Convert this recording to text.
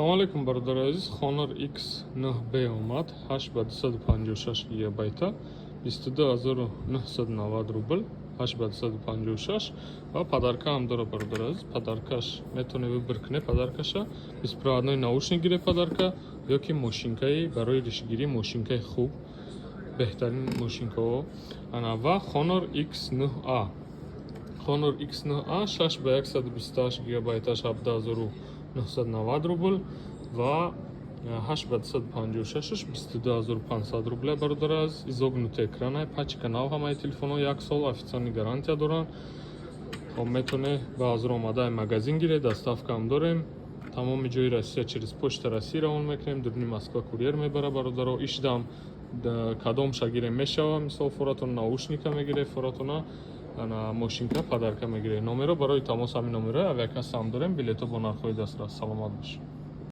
Салому алейкум, бародари азиз. Honor X9b омад, 8 ба 256 гигабайта, 22 990 рубл, 8 ба 256 ва подарка ҳам дора, бародари азиз. Подаркаш метавонед выбор кунед, подаркаша беспроводной наушник гире подарка ё ки мошинкаи барои ришгирӣ, мошинкаи хуб, беҳтарин мошинкаҳо. Ана ва Honor X9a, Honor X9a 6 ба 128 гигабайташ 17 990 рубл ва 8 ба 256 22 500 рубля. Бародар аз изогнутый экрана, пачка нав, ҳамаи телефонҳо як сол официальный гарантия доранд. Хоб, метавонед ба ҳазур омадаи магазин гиред, доставка ҳам дорем. Тамоми ҷои Россия через Почта России равон мекунем, дуруни Москва курьер мебара, бародаро. Ишдам кадомша гирем мешава, мисол, форатон наушника мегире, форатона ана мошинка подарка мегире. Номеро барои тамос ҳамин номеро, авиакасса ҳам дорем, билето бо нархҳои дастрас. Саломат бошед.